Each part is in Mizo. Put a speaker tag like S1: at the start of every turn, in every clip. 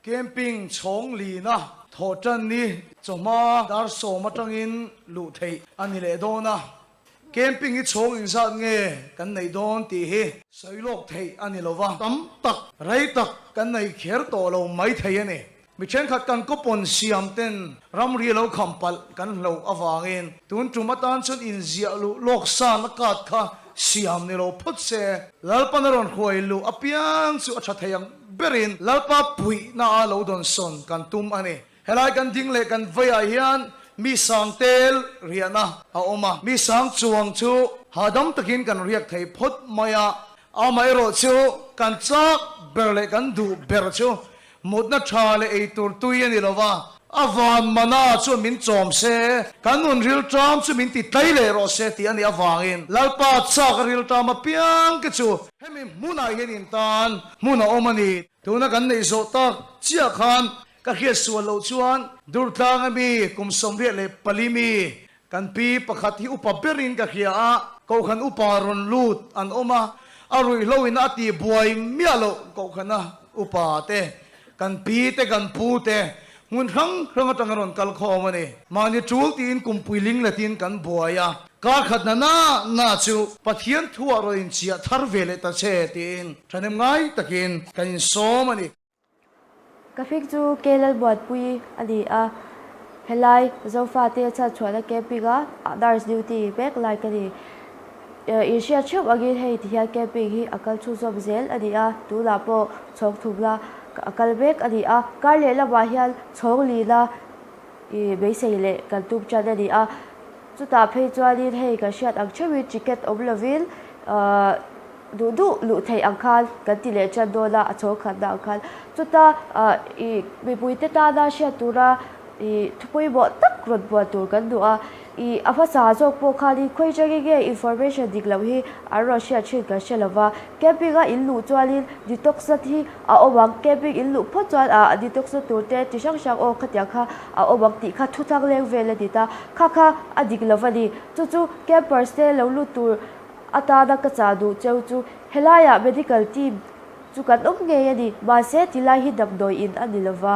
S1: Camping chhawng lina thawhtan ni chawhma dar sawm atangin luh theih a ni leh dawn a. Camping hi chhawng engzat nge kan neih dawn tih hi sawi lawk theih a ni lova, tam tak, rei tak kan nei kher tawh lo mai thei a ni. Mi thenkhat kan kawpawn siam ten ramri lo kham palh kan hloh avangin tun tum atan chuan inziah luh lawk san a card kha siam ni lo phawt se, Lalpan a rawn hruai luh apiang chu a tha thei ang berin Lalpa puihna a lo dawnsawn kan tum a ni. Helai kan ding leh kan veiah hian mi sang tel riahna a awm a, mi sang chuang chu hahdam takin kan riak thei phawt mai a, amaherawh chu kan chak ber leh kan duh ber chu Mutna tha leh ei tur tui a ni lo va, a van mana chuan min chawm se, kan nun rilṭam chu min ti tlai leh rawh se tih a nih avangin Lalpa chak a rilṭam apiang te chu hemi hmunah hian in tan hmun a awm a ni. Tuna kan neih zawh tak chiah khan ka hriat sual loh chuan Durtlang ami kum 84 mi kan pi pakhat hi upa berin ka hria a, Kohhran upa rawn lut an awm a, a ruihhlo in a tih buai miah loh Kohhran a upa te, kan pi te kan pu te hmun hrang hrang atanga rawn kal khawm a ni. Mahni tul tiin kumpui ling letin kan buai a, kar khat na na na chu Pathian thuah rawn inchiah thar ve leh ta che tiin thahnem ngai takin kan insawm a ni.
S2: Ka hming chu K Lalbuatpuii a ni a, helai Zofate chhanchhuahna camping a nurse duty mek lai ka ni. In hriat theuh angin hei ti hian camping hi a kal chhunzawm zel a ni a, tunah pawh chhawng thumna a kal mek a ni a, kar leh lamah hian chhawng lina i beisei leh kan tum tan a ni a, chutah phei chuanin hei kan hriat ang theuhin ticket awm lovin Duh duh luh theih ang khan kan ti leh tan dawn a, a chhawng khatna ang khan. Chuta i mipuite tana hriat tura i thu pawimawh tak rawn buan tur kan duh a. I a hmasa zawk pawh khanin khawi atangin nge information dik loh hi an rawn hriat thin kan hre lo va. Camping a in luh chuanin detox na hi a awm ang, camping in luh phawt chuan a detox na tur te ti hrang hrang aw khatiang kha a awm ang tih kha thuthang leng vel a ni ta. Kha kha a dik lo va ni. Chu chu campers te lo lut tur Atana ka chah duh cheu chu helaiah medical team chu kan awm ngei a ni. Mahse tilai hi damdawi in a ni lova,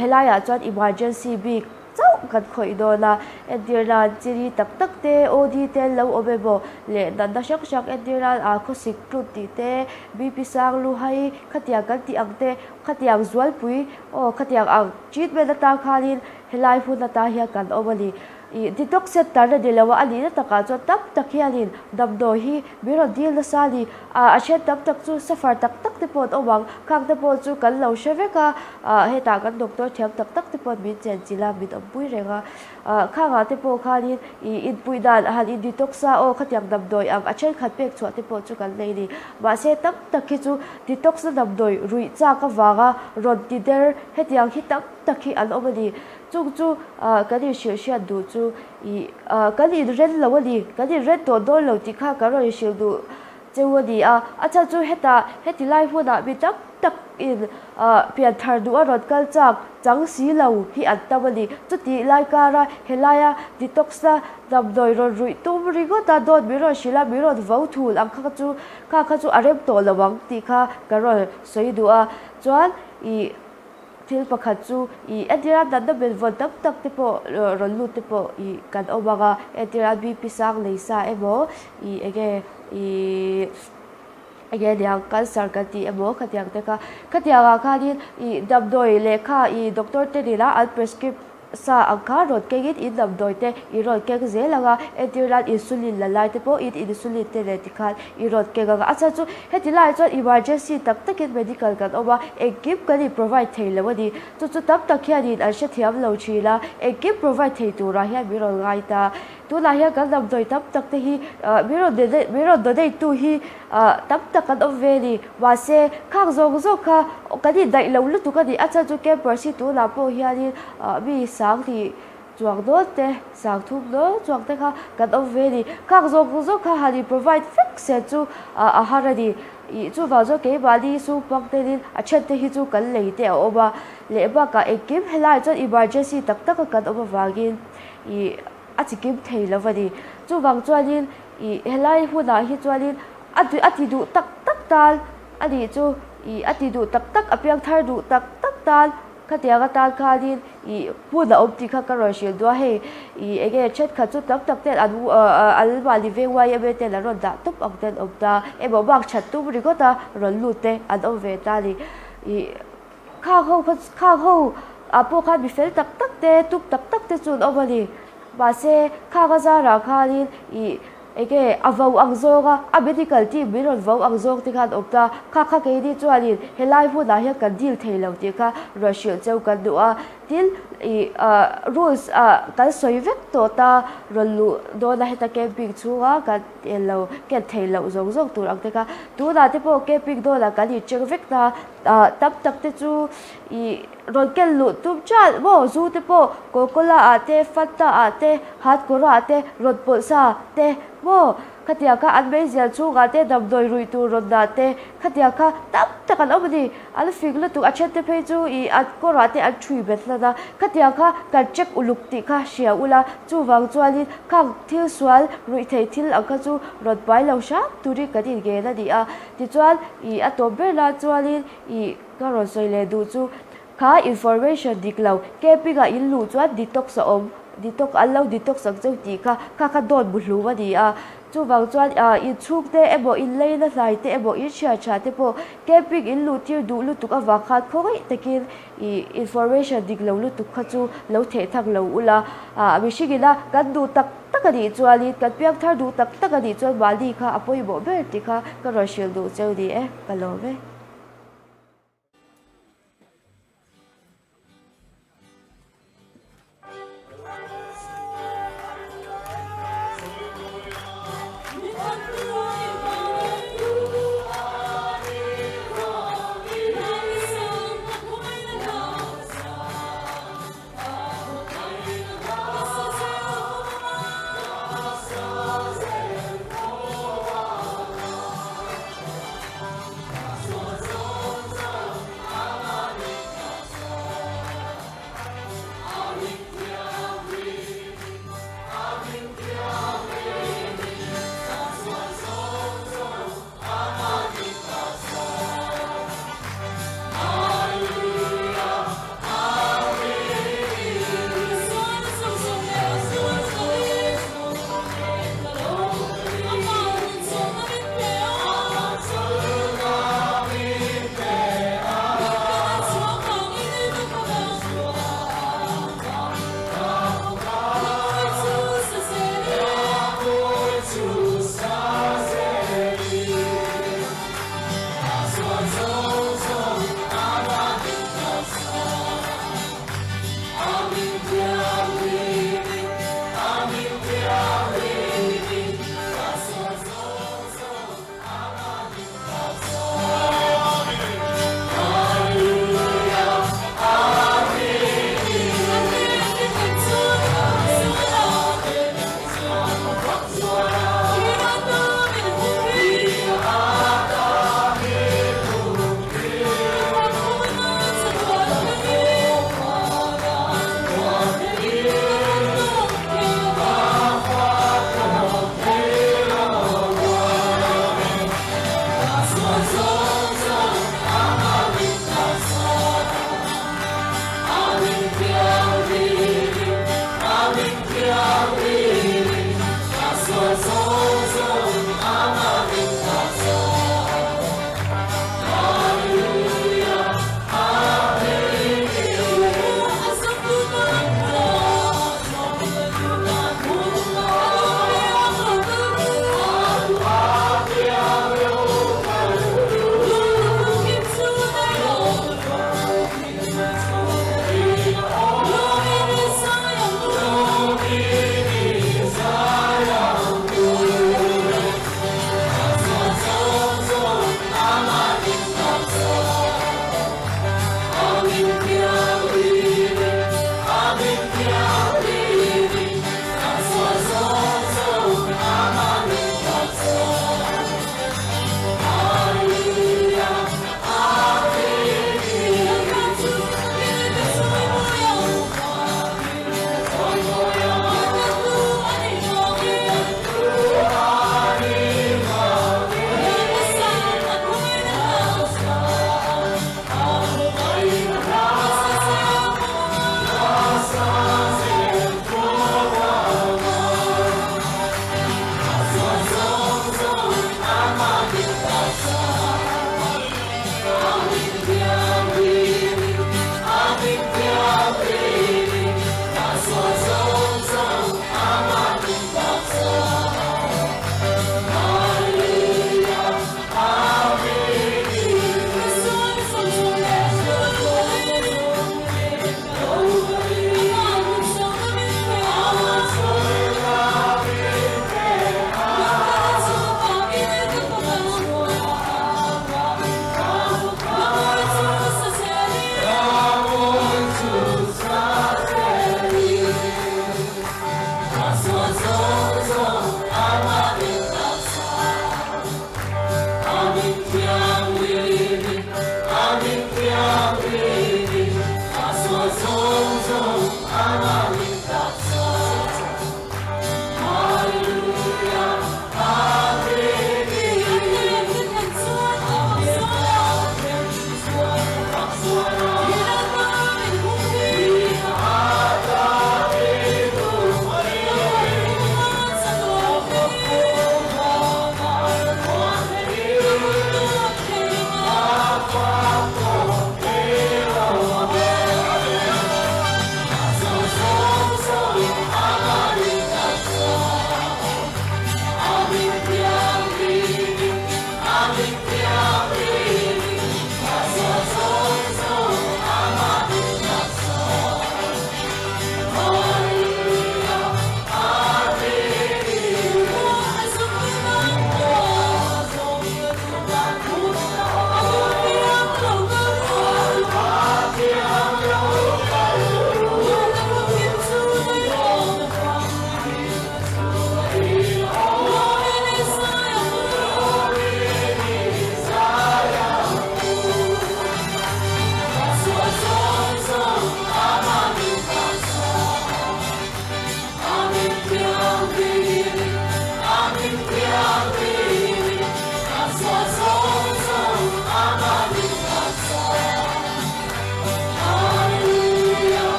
S2: helaiah chuan emergency bik chauh kan khawih dawn a. Entir nan chiri tak tak te, OD te an lo awm emaw leh natna hrang hrang entir nan aa khawsik tlut tih te, BP sang lu hai khatiang kan tih ang te, khatiang zualpui aw khatiang ang treatment atan khanin helai hun atan hian kan awm a ni. Ih detox center na ni lo a, a nihna takah chuan tam tak hianin damdawi hi min rawn dil nasa a ni. Ah a then tam tak chu suffer tak tak te pawh an awm ang, khang te pawh chu kan lo hre vek a, ah hetah kan doctor thiam tak tak te pawh min chenchilh a, min awmpui reng a. Ah khangah te pawh khanin ih inpuih dan han in detox a aw khatiang damdawi ang a thenkhat pek chhuah te pawh chu kan nei a ni. Mahse tam tak hi chu detox na damdawi ruih chak avanga rawn ti der hetiang hi tam tak hi an awm a ni. Chung chu kan inhrilh hriat duh chu ih kan inren lo a ni, kan inren tawh dawn lo tih kha kan rawn inhrilh duh cheu a ni a. A chhan chu hetah heti lai hmunah mi tam tak in pian thar duh a rawn kal chak chang si lo hi an tam a ni. Chutih lai kara helaia detox na damdawi rawn ruih tum ringawt a dawt min rawn hrilh a, min rawn vo thul ang kha chu kha kha chu a rem tawh lo ang tih kha kan rawn sawi duh a. Chuan ih. Thil pakhat chu i entira natna belvawn tam tak te pawh rawn lut te pawh i kan awm ang a, entira BP sang lei sa emaw i enge i enge niang cancer kan tih emaw khatiang te kha khatiang ah khanin i damdawi lehkha i doctor te nena an prescribe Sa ang kha rawn kengin in damdawi te i rawn keng zel ang a, entir nan insulin la lai te pawh in insulin te leh tikhan i rawn keng ang a. A chhan chu heti laiah chuan emergency tak takin medical kan awm a, engkim kan in provide thei lo a ni. Chu chu tam tak hianin an hrethiam lo thin a, engkim provide thei turah hian min rawn ngai ta. Tunah hian kan damdawi tam tak te hi min rawn min rawn donate tu hi tam tak an awm ve a ni. Mahse, khang zawng zawng kha kan indaih lo lutuk a ni. A chhan chu campers hi tunah pawh hianin mi sang tih chuang dawn te, sang thum dawn chuang te kha kan awm ve a ni. Khang zawng zawng kha han in provide vek se chu a har a ni. Ih chuvang chuan keimahni sum hmang telin a then te hi chu kan lei te a awm a. Leh bakah engkim helaiah chuan emergency tak taka kan awm avangin ih a chikim thei lo a ni. Chuvang chuanin ih helai hunah hi chuanin a a ti duh tak tak tan a nih chu ih a ti duh tak tak a piang thar duh tak tak tan. tan khatiang atan khanin ih hmun a awm tih kha ka rawn hrilh duh a, hei ih eng nge thenkhat chu tam tak ten an an mahni veng yma ten an rawn dah tawp ang te an awm ta emaw mark that tum ringawt a rawn lut te an awm ve ta a ni. Ih khang ho kha khang ho ah pawh khan mi fel tak tak te tum tak tak te chu an awm a ni. Mahse khang a zarah khanin ih Enge a vo ang zawng a, a medical team min rawn vo ang zawng te khan awm ta, kha kha keini chuanin helai hunah hian kan deal thei lo tih kha rawn hrilh cheu kan duh a, tin ih rules ah kan sawi vek tawh ta, rawn luh dawn a heta camping chhunga kan en lo ken thei loh zawng zawng tur ang te kha tunah te pawh camping dawnah kan in check vek ta, tam tak te chu ih rawn ken luh tum chiah maw zu te pawh Coca-Cola ah te Fanta ah te Hatkawra ah te rawn pawlh sa te maw khatiang kha an meizial chhungah te damdawi ruih tur rawn dah te khatiang kha tam tak an awm a ni an fing lutuk a then te phei chu ih an kawrah te an thui bet hlan a khatiang kha kan check uluk tih kha hria ula chuvang chuanin khang thil sual ruih theih thil ang kha chu rawn pai lo hram turin kan inngen a ni a tichuan ih a tawp ber lah chuanin ih Ka rawn sawi leh duh chu kha information dik lo camping ah in luh chuan detox a awm detox an lo detox ang cheu tih kha kha kha dawt bu hlum a ni a chuvang chuan ah inchhung te emaw in leina hlai te emaw in hriat tha te pawh camping in luh tir duh lutuk avang khan khawngaih takin ih information dik lo lutuk kha chu lo theh thak lo ula ah mihring ina kan duh tak tak a nih chuanin kan piangthar duh tak tak a nih chuan mahni kha a pawimawh ber tih kha ka rawn hrilh duh cheu ni e ka lawm e.